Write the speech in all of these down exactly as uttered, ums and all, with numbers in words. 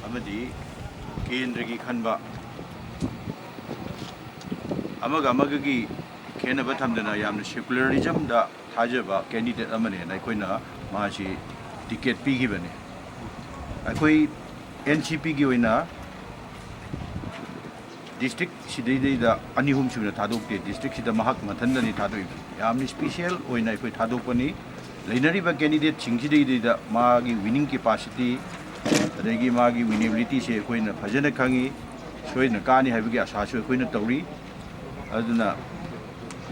ꯑꯃꯗꯤ ꯀꯦꯟꯗ꯭ꯔꯒꯤ ꯈꯟꯕ ꯑꯃꯒ ꯑꯃꯒꯒꯤ ꯈꯦꯠꯅꯕ ꯊꯝꯗꯅ ꯌꯥꯝꯅ secularism ꯗ ꯊꯥꯖꯕ candidate ꯑꯃꯅꯦꯅ ꯑꯩꯈꯣꯏꯅ ꯃꯥꯁꯤ ticket ꯄꯤꯈꯤꯕꯅꯤ꯫ ꯑꯩꯈꯣꯏ N C P ꯒꯤ ꯑꯣꯏꯅ district ꯁꯤꯗꯩꯗꯩꯗ ꯑꯅꯤ ꯑꯍꯨꯝ ꯁꯨꯅ ꯊꯥꯗꯣꯛꯇꯦ, district ꯁꯤꯗ ꯃꯍꯥꯛ ꯃꯊꯟꯗꯅꯤ ꯊꯥꯗꯣꯛꯏꯕꯁꯤ꯫ ꯌꯥꯝꯅ special ꯑꯣꯏꯅ ꯑꯩꯈꯣꯏ ꯊꯥꯗꯣꯛꯄꯅꯤ꯫ ꯂꯩꯅꯔꯤꯕ candidate ꯁꯤꯡꯁꯤꯗꯩꯗꯩꯗ ꯃꯥꯒꯤ winning capacity, ꯑꯗꯒꯤ ꯃꯥꯒꯤ winnability ꯁꯦ ꯑꯩꯈꯣꯏꯅ ꯐꯖꯅ ꯈꯪꯉꯤ꯫ ꯁꯣꯏꯗꯅ ꯀꯥꯅꯤ ꯍꯥꯏꯕꯒꯤ ꯑꯁꯥꯁꯨ ꯑꯩꯈꯣꯏꯅ ꯇꯧꯔꯤ꯫ ꯑꯗꯨꯅ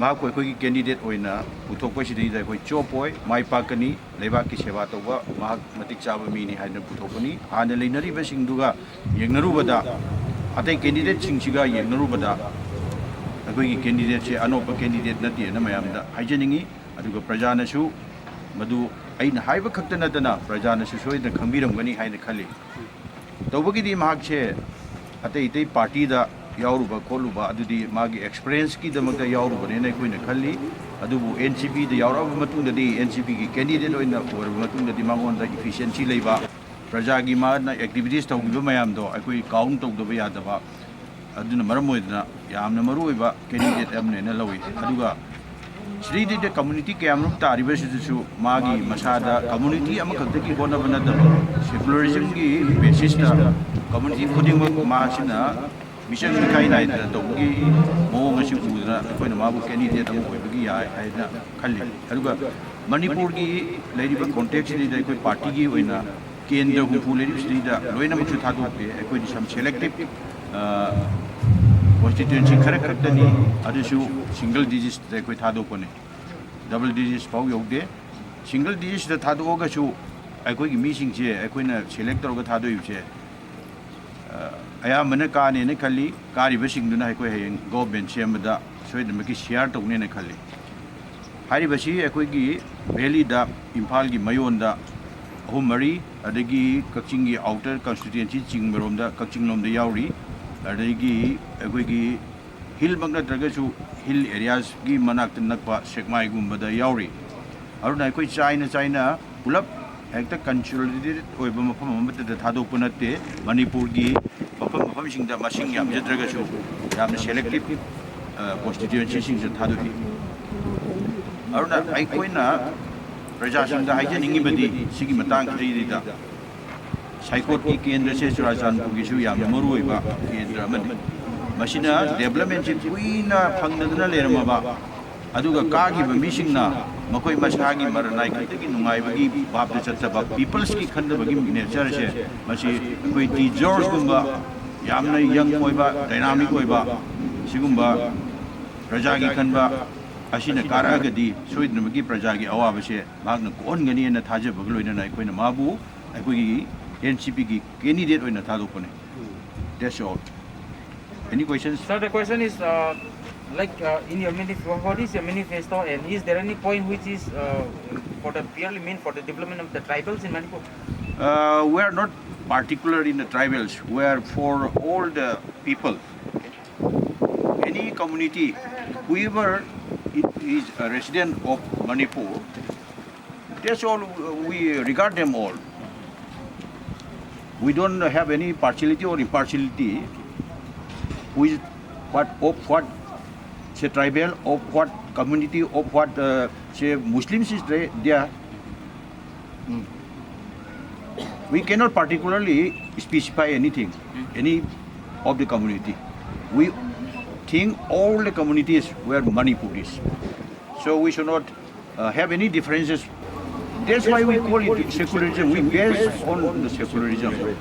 ꯃꯍꯥꯛꯄꯨ ꯑꯩꯈꯣꯏꯒꯤ candidate ꯑꯣꯏꯅ ꯄꯨꯊꯣꯛꯄꯁꯤꯗꯩꯗ ꯑꯩꯈꯣꯏ ꯆꯣꯞꯄꯣꯏ, ꯃꯥꯏ ꯄꯥꯛꯀꯅꯤ꯫ ꯂꯩꯕꯥꯛꯀꯤ ꯁꯦꯕꯥ ꯇꯧꯕ ꯃꯍꯥꯛ ꯃꯇꯤꯛ ꯆꯥꯕ ꯃꯤꯅꯤ ꯍꯥꯏꯅ ꯄꯨꯊꯣꯛꯄꯅꯤ꯫ ꯍꯥꯟꯅ ꯂꯩꯅꯔꯤꯕꯁꯤꯡꯗꯨꯒ ꯌꯦꯡꯅꯔꯨꯕꯗ, ꯑꯇꯩ candidate ꯁꯤꯡꯁꯤꯒ ꯌꯦꯡꯅꯔꯨꯕꯗ, ꯑꯩꯈꯣꯏꯒꯤ candidate ꯁꯦ ꯑꯅꯧꯕ candidate ꯅꯠꯇꯦꯅ ꯃꯌꯥꯝꯗ ꯍꯥꯏꯖꯅꯤꯡꯉꯤ꯫ ꯑꯗꯨꯒ ꯄ꯭ꯔꯖꯥꯅꯁꯨ ꯃꯗꯨ ꯑꯩꯅ ꯍꯥꯏꯕ ꯈꯛꯇ ꯅꯠꯇꯅ ꯄ꯭ꯔꯖꯥꯅꯁꯨ ꯁꯣꯏꯗꯅ ꯈꯪꯕꯤꯔꯝꯒꯅꯤ ꯍꯥꯏꯅ ꯈꯜꯂꯤ꯫ ꯇꯧꯕꯒꯤꯗꯤ ꯃꯍꯥꯛꯁꯦ ꯑꯇꯩ ꯑꯇꯩ party ꯗ ꯌꯥꯎꯔꯨꯕ ꯈꯣꯠꯂꯨꯕ ꯑꯗꯨꯗꯤ ꯃꯥꯒꯤ experience ꯀꯤꯗꯃꯛꯇ ꯌꯥꯎꯔꯨꯕꯅꯦꯅ ꯑꯩꯈꯣꯏꯅ ꯈꯜꯂꯤ꯫ ꯑꯗꯨꯕꯨ N C P ꯗ ꯌꯥꯎꯔꯛꯑꯕ ꯃꯇꯨꯡꯗꯗꯤ N C P ꯒꯤ candidate ꯑꯣꯏꯅ ꯑꯣꯏꯔꯕ ꯃꯇꯨꯡꯗꯗꯤ ꯃꯉꯣꯟꯗ efficiency ꯂꯩꯕ, ꯄ꯭ꯔꯖꯥꯒꯤ ꯃꯥꯅ activities ꯇꯧꯈꯤꯕ ꯃꯌꯥꯝꯗꯣ ꯑꯩꯈꯣꯏ count ꯇꯧꯗꯕ ꯌꯥꯗꯕ, ꯑꯗꯨꯅ ꯃꯔꯝ ꯑꯣꯏꯗꯅ ꯌꯥꯝꯅ ꯃꯔꯨꯑꯣꯏꯕ candidate ꯑꯃꯅꯦꯅ ꯂꯧꯏ꯫ ꯑꯗꯨꯒ ꯁꯤꯗꯩꯗ community ꯀꯌꯥꯃꯔꯨꯝ ꯇꯥꯔꯤꯕꯁꯤꯗꯁꯨ ꯃꯥꯒꯤ ꯃꯁꯥꯗ community ꯑꯃꯈꯛꯇꯒꯤ ꯍꯣꯠꯅꯕ ꯅꯠꯇꯕ, secularism ꯒꯤ basis ꯇ community ꯈꯨꯗꯤꯡꯃꯛ ꯃꯥꯁꯤꯅ ꯃꯤꯆꯪ ꯃꯤꯈꯥꯏ ꯅꯥꯏꯗꯅ ꯇꯧꯕꯒꯤ ꯃꯑꯣꯡ ꯑꯁꯤ ꯎꯗꯨꯅ ꯑꯩꯈꯣꯏꯅ ꯃꯥꯕꯨ candidate ꯑꯃ ꯑꯣꯏꯕꯒꯤ ꯌꯥꯏ ꯍꯥꯏꯅ ꯈꯜꯂꯤ꯫ ꯑꯗꯨꯒ ꯃꯅꯤꯄꯨꯔꯒꯤ ꯂꯩꯔꯤꯕ context ꯁꯤꯗꯩꯗ ꯑꯩꯈꯣꯏ party ꯒꯤ ꯑꯣꯏꯅ ꯀꯦꯟꯗ꯭ꯔ ꯍꯨꯝꯐꯨ ꯂꯩꯔꯤꯕꯁꯤꯗꯩꯗ ꯂꯣꯏꯅꯃꯛꯁꯨ ꯊꯥꯗꯣꯛꯇꯦ꯫ ꯑꯩꯈꯣꯏꯗꯤ some selective, ꯑ, constituency ꯈꯔ ꯈꯛꯇꯅꯤ, ꯑꯗꯨꯁꯨ single digits ꯇ ꯑꯩꯈꯣꯏ ꯊꯥꯗꯣꯛꯄꯅꯤ, double digits ꯐꯥꯎ ꯌꯧꯗꯦ꯫ Single digits ꯇ ꯊꯥꯗꯣꯛꯑꯒꯁꯨ ꯑꯩꯈꯣꯏꯒꯤ ꯃꯤꯁꯤꯡꯁꯦ ꯑꯩꯈꯣꯏꯅ select ꯇꯧꯔꯒ ꯊꯥꯗꯣꯛꯏꯕꯁꯦ, ꯑ, ꯑꯌꯥꯝꯕꯅ ꯀꯥꯅꯦꯅ ꯈꯜꯂꯤ꯫ ꯀꯥꯔꯤꯕꯁꯤꯡꯗꯨꯅ ꯑꯩꯈꯣꯏ ꯍꯌꯦꯡ government ꯁꯦꯝꯕꯗ ꯁꯣꯏꯗꯅꯃꯛꯀꯤ share ꯇꯧꯅꯦꯅ ꯈꯜꯂꯤ꯫ ꯍꯥꯏꯔꯤꯕꯁꯤ ꯑꯩꯈꯣꯏꯒꯤ valley ꯗ ꯏꯝꯐꯥꯜꯒꯤ ꯃꯌꯣꯟꯗ ꯑꯍꯨꯝ ꯃꯔꯤ, ꯑꯗꯒꯤ ꯀꯛꯆꯤꯡꯒꯤ outer constituency ꯆꯤꯡꯕꯔꯣꯝꯗ, ꯀꯛꯆꯤꯡꯂꯣꯝꯗ ꯌꯥꯎꯔꯤ, ꯑꯗꯒꯤ ꯑꯩꯈꯣꯏꯒꯤ hill ꯃꯛ ꯅꯠꯇ꯭ꯔꯒꯁꯨ hill areas ꯀꯤ ꯃꯅꯥꯛꯇ ꯅꯛꯄ ꯁꯦꯛꯃꯥꯏꯒꯨꯝꯕꯗ ꯌꯥꯎꯔꯤ꯫ ꯑꯗꯨꯅ ꯑꯩꯈꯣꯏ ꯆꯥꯏꯅ ꯆꯥꯏꯅ ꯄꯨꯂꯞ ꯍꯦꯛꯇ consolidated ꯑꯣꯏꯕ ꯃꯐꯝ ꯑꯃꯠꯇꯗ ꯊꯥꯗꯣꯛꯄ ꯅꯠꯇꯦ꯫ ꯃꯅꯤꯄꯨꯔꯒꯤ ꯃꯐꯝ ꯃꯐꯝꯁꯤꯡꯗ ꯃꯁꯤꯡ ꯌꯥꯝꯖꯗ꯭ꯔꯒꯁꯨ ꯌꯥꯝꯅ selective, ꯑ, constituency ꯁꯤꯡꯁꯤꯗ ꯊꯥꯗꯣꯛꯏ꯫ ꯑꯗꯨꯅ ꯑꯩꯈꯣꯏꯅ ꯄ꯭ꯔꯖꯥꯁꯤꯡꯗ ꯍꯥꯏꯖꯅꯤꯡꯉꯤꯕꯗꯤ ꯁꯤꯒꯤ ꯃꯇꯥꯡꯁꯤꯗꯩꯗ ꯁꯥꯏꯀꯣꯠꯀꯤ ꯀꯦꯟꯗ꯭ꯔꯁꯦ ꯆꯨꯔꯥꯆꯥꯟꯄꯨꯔꯒꯤꯁꯨ ꯌꯥꯝꯅ ꯃꯔꯨꯑꯣꯏꯕ ꯀꯦꯟꯗ꯭ꯔ ꯑꯃꯅꯤ꯫ ꯃꯁꯤꯅ development ꯁꯤ ꯀꯨꯏꯅ ꯐꯪꯗꯗꯅ ꯂꯩꯔꯝꯃꯕ, ꯑꯗꯨꯒ ꯀꯥꯈꯤꯕ ꯃꯤꯁꯤꯡꯅ ꯃꯈꯣꯏ ꯃꯁꯥꯒꯤ ꯃꯔꯅꯥꯏ ꯈꯛꯇꯒꯤ ꯅꯨꯡꯉꯥꯏꯕꯒꯤ ꯚꯥꯞꯇ ꯆꯠꯇꯕ, people's ꯀꯤ ꯈꯟꯗꯕꯒꯤ nature ꯁꯦ, ꯃꯁꯤ ꯑꯩꯈꯣꯏ ꯇꯤ ꯖꯣꯔꯖ ꯀꯨꯝꯕ ꯌꯥꯝꯅ young ꯑꯣꯏꯕ, dynamic ꯑꯣꯏꯕ, ꯁꯤꯒꯨꯝꯕ ꯄ꯭ꯔꯖꯥꯒꯤ ꯈꯟꯕ ꯑꯁꯤꯅ ꯀꯥꯔꯛꯑꯒꯗꯤ ꯁꯣꯏꯗꯅꯃꯛꯀꯤ ꯄ꯭ꯔꯖꯥꯒꯤ ꯑꯋꯥꯕꯁꯦ ꯃꯍꯥꯛꯅ ꯀꯣꯛꯍꯟꯒꯅꯤ ꯍꯥꯏꯅ ꯊꯥꯖꯕꯒ ꯂꯣꯏꯅꯅ ꯑꯩꯈꯣꯏꯅ ꯃꯥꯕꯨ ꯑꯩꯈꯣꯏꯒꯤ N C P ꯒꯤ candidate ꯑꯣꯏꯅ ꯊꯥꯗꯣꯛꯄꯅꯤ꯫ That's all. Any questions? Sir, the question is, uh, like, uh, in your manif-, what is your manifesto, and is there any point which is, uh, for the purely mean for the development of the tribals in Manipur? Uh, we are not particular in the tribals. We are for all the people. Any community, whoever i-, is a resident of Manipur, that's all, uh, we regard them all. We don't have any partiality or impartiality with what, of what, say, tribal, of what community, of what, uh, say, Muslims is there, there. Mm. We cannot particularly specify anything, any of the community. We think all the communities were Manipuris. So we should not, uh, have any differences. That's why we call it secularism. We base on the secularism,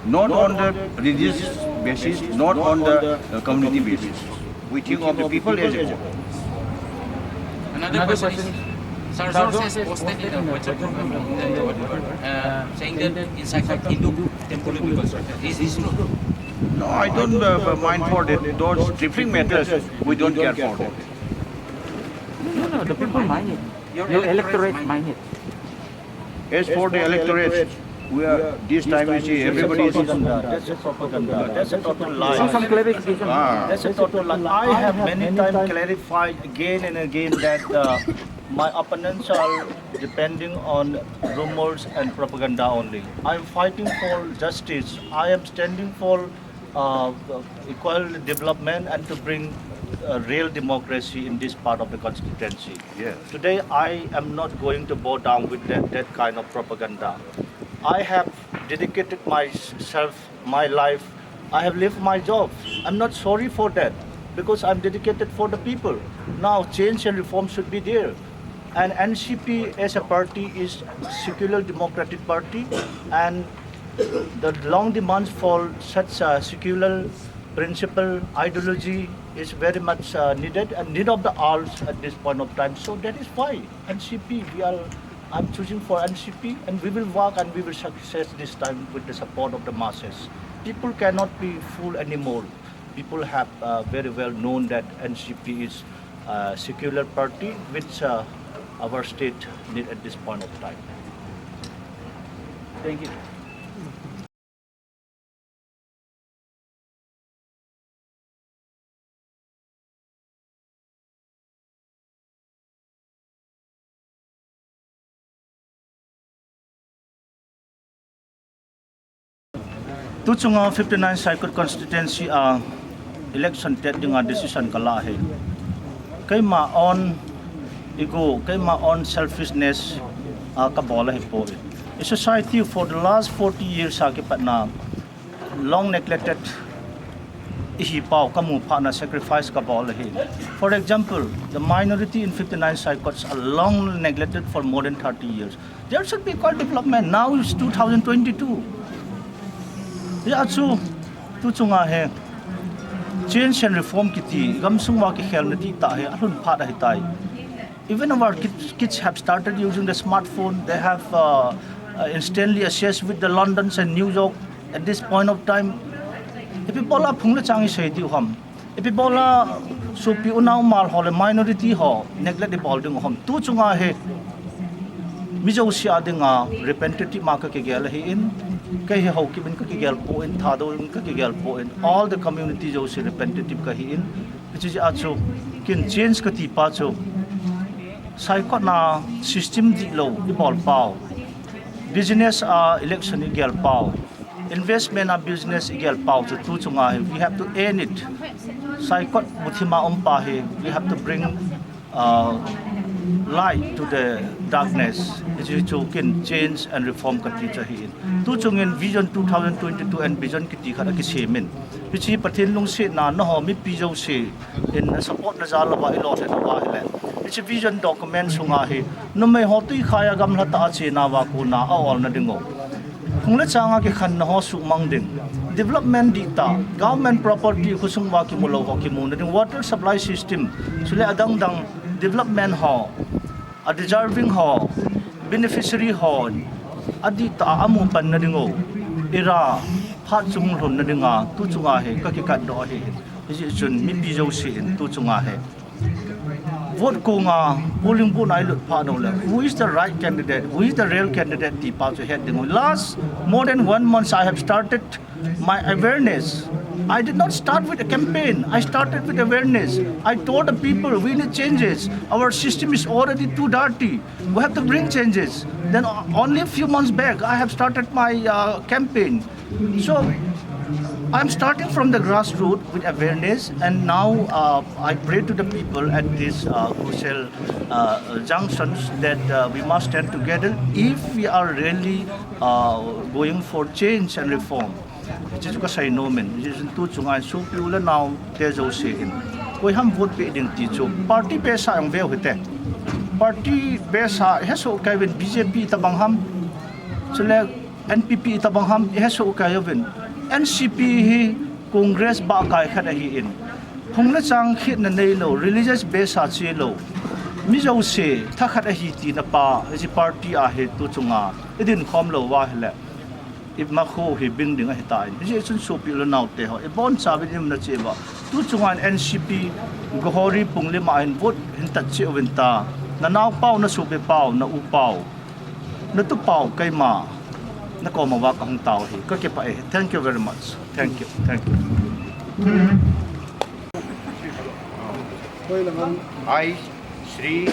not on the religious basis, not on the, uh, community basis. We think of the people as a whole. Another question is, Sir George has posted in a WhatsApp group, uh, saying that inside the Hindu temple will be constructed. Is this true? No, I don't, uh, mind for that. Those trifling matters, we don't care for that. No, no, the people mind it. Your electorate mind it. As for the electorate, we are, this time you see everybody is. That's a propaganda. That's a total lie. Some, some clarification. Ah. That's a total lie. I have many times clarified again and again that, uh, My opponents are depending on rumors and propaganda only. I am fighting for justice. I am standing for uh, equal development and to bring uh, real democracy in this part of the constituency. Yes. Today, I am not going to bow down with that, that kind of propaganda. I have dedicated myself, my life. I have left my job. I'm not sorry for that because I'm dedicated for the people. Now, change and reform should be there. And N C P as a party is secular democratic party, and the long demands for such a secular principle ideology is very much uh, needed and need of the hours at this point of time. So that is why N C P, we are, I'm choosing for N C P, and we will work and we will success this time with the support of the masses. People cannot be fooled anymore. People have uh, very well known that N C P is a secular party which uh, our state need at this point of time. Thank you. Tuchunga fifty-nine Saikot constituency a election tet dinga decision kala hi. Keima own ego, keima own selfishness a kabol ahi poi. A society for the last forty years a kipatna long neglected ihi pau kamu phatna sacrifice kabol ahi. For example, the minority in fifty-nine Saikots are long neglected for more than thirty years. There should be equal development. Now it's two thousand twenty-two. Ya chu, tuchunga hi change and reform kiti gamsung wa kikhelna ti ta hi alhun phat ahi tai. Even our kids, kids have started using the smartphone. They have uh, uh, instantly access with the Londons and New York at this point of time. Ipi bola phung le chang isei diu ham. Ipi bola sopi unau mal ho le minority ho neglect ibol ding ham. Tuchunga hi mi jouse a dinga representative ma kakigel ahin, kei hi Haokip in kakigel poi, Thadou in kakigel poi, all the community jouse representative kahin. Hiche jeh a chu kin change kati pa chu Saikot na system dihlou ibol pau, business a election igel pau, investment a business igel pau chu tuchunga hi we have to end it. Saikot muthima um pa hi we have to bring uh, light to the darkness. Hiche chu kin change and reform kati chu ahin. Tuchungin Vision two thousand twenty-two and Vision kiti khat akisemin. Hiche Pathen lungsetna naho mipi jouse in support na jal louva ilolhin uva ahile, hiche vision document sunga hi numei ho tuikhai a gamla tah a chena uva kona a olna dingu, phung le changa kikhenna ho suhmang ding, development dihtah, government property khosung uva kimu lou ho kimuna ding, water supply system, chule adang dang development ho, a deserving ho, beneficiary ho, adihtah a amu panna dingu, ira phat chung lhunna dinga tuchunga hi kakikatdoh ahi. Hijeh chun mipi jouse in tuchunga hi vote konga polling booth a ilut phat uleh, who is the right candidate, who is the real candidate ti pa chu het dingu. Last more than one month I have started my awareness. I did not start with a campaign. I started with awareness. I told the people we need changes. Our system is already too dirty. We have to bring changes. Then o-, only a few months back, I have started my uh, campaign. So I'm starting from the grassroots with awareness, and now uh, I pray to the people at this uh, crucial uh, junctions that uh, we must stand together if we are really uh, going for change and reform. Hiche chu kasei nomin, hiche chu tuchunga in sopi u le nao te jouse in, koi ham vote pe ding ti chu party base a jong veu hite. Party base a ihesoh kei uvin, B J P itobang ham, chule N P P itobang ham ihesoh kei uvin. N C P hi Congress bahkai khat ahin, phung le chang khetna neilou, religious base a chelou, mi jouse thakhat ahi tina pa hiche party a hi tuchunga idin khom lou uva ahile, imakho hi bing ding ahitan. Hijeh chun sopi u le nao te ho, ibonchauvin iumna cheh uva, tuchunga in N C P Gohori Punglim a hin vote hin tat cheh uvin ta. Na naopau, na sopi pau, na u pau, na tu pau, keima nakoma uva kahung tao ahi. Kakipah e. Thank you very much. Thank you. Thank you. I, Shri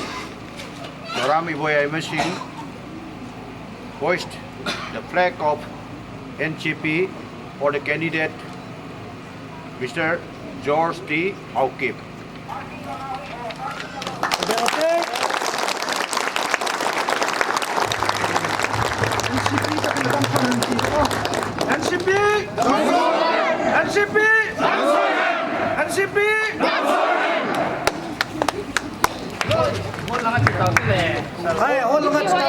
Zoram Iboi Aimsing hoist the flag of N C P for the candidate Mister George T Haokip. N C P! N C P! N C P! Hai, hol nga chita.